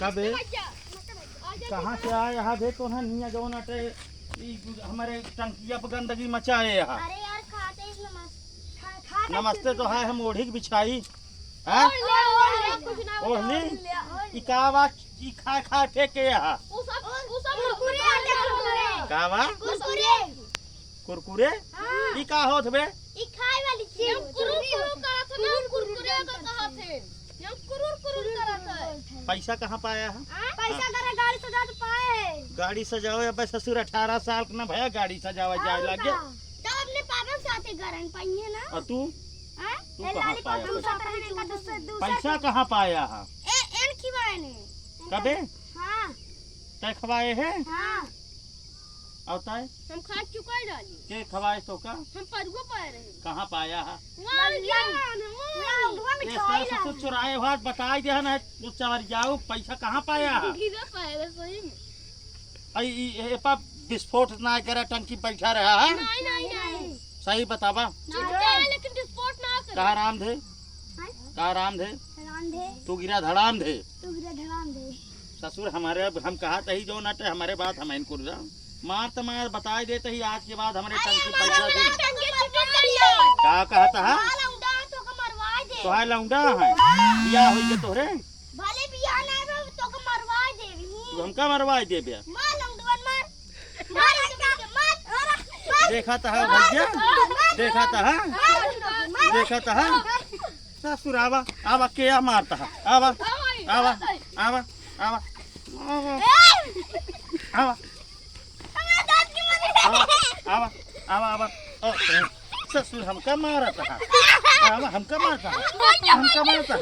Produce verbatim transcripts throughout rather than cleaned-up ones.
कबे? भैया, आ जा कहाँ भैया। से आए यहाँ? देख तो ना निया जौन अटे, ई हमारे टंकिया पर गंदगी मचाए यहाँ। अरे यार, खाते ही नमस-, खा-, खा नमस्ते तो है, हम ओढ़ी के बिछाई। हाँ? ओढ़ ले, ओढ़ ले, कुछ ना ओढ़ ली? ओढ़ ले, ओढ़ ले। ई का बा? ई खा खा फेंके यहाँ। उ सब, उ सब कुरकुरे आटे कुरकुरे। का बा? कुरकुरे। कुरकुरे? हाँ। ई का होत बे? ई खाए वाली चीज। हम कुरुर कुरुर करत हन, हम कुरकुरे का कहत हन। हम कुरुर कुरुर करत हन। पैसा कहाँ पाया है? हाँ? पैसा करे गाड़ी सजा के पाए है। गाड़ी सजावे, अब ससुर अठारह साल के ना भया, गाड़ी सजावे जाए और लागे। का? तब अपने पापा के साथे घर में पाई है ना? और तू? हाँ? तू ए, कहाँ लाली पाया कौन पैसा? सा पहने का दूसरे, दूसरे पैसा के? कहाँ पाया है? ए, एन खिवाए ने। कबे? हाँ। तय खवाए है? हाँ। और तय? हम खा चुका है डाली। के खवाए तो का? हम परुआ पाए रहे। कहाँ पाया है? वहाँ लंदन। गया ना, वहाँ। लंदन में ए, खाई सास ससुर ना। चुराए हुआ बताई दे ना, जो चवर जाओ, पैसा कहाँ पाया है? गिरा पाए रहे सही में। आई, ई, ए, पा विस्फोट ना करे, टंकी बैठा रहा है? नहीं, नहीं, नहीं। सही बतावा। नहीं, लेकिन विस्फोट ना करे। कहा राम धे? हाँ? कहा राम धे? राम धे। तू गिरा धड़ाम धे। तू गिरा धड़ाम धे। ससुर हमारे, अब हम कहा तही जो नटे, हमारे बात हम इनको जा। मार त मार, बताई देत ही, आज के बाद हमारे अरे, टंकी हमारे पैसा दे। टंकी छूट गई है। का कहत है? हमारा लौंडा तो का मरवा दे। तोहार लौंडा है? बियाह होई के तोहरे? भले बियाह ना हो, तो का मरवा दे भी। तू हमका मरवा दे बे? मार लौंडवन मार। मार लौंडवन के मार। मार। देखा त है भैया? देखा त है? मार लौंडवन मार। देखा त है? ससुर आवा, आवा, के आ मारता है? आवा, आवा, आवा, आवा, आवा। ए! आवा। हमारे दांत की मदद आवा, आवा, आवा, आवा। ओ, ससुर हमका मारता है। आवा, हमका मारता है। हमका मारता है।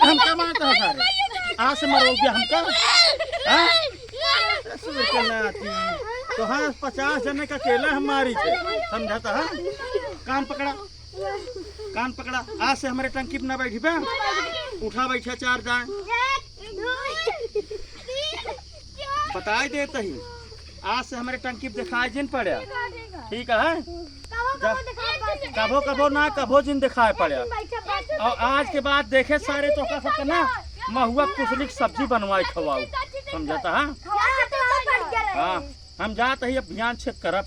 हमका मारता है सारे। आज से मरोगे हमका? हाँ? ससुर के नाती। तो हाँ, पचास जने का अकेला हम मारी थे। समझाता है? कान पकड़ा। कान पकड़ा, आज से हमरे टंकी पे ना बैठी बे। उठा बैठा चार दाएं। बताई देत ही, आज से हमरे टंकी पे दिखाई जिन पड़े। ठीक है? जा। कभो कभो ना, कभो जिन दिखाई पड़े। और आज के बाद देखे सारे तो का सकते ना, महुआ कुसली की सब्जी बनवाई खवाऊ। समझाता है? हाँ, हम जात ही अब भियान छेद करब।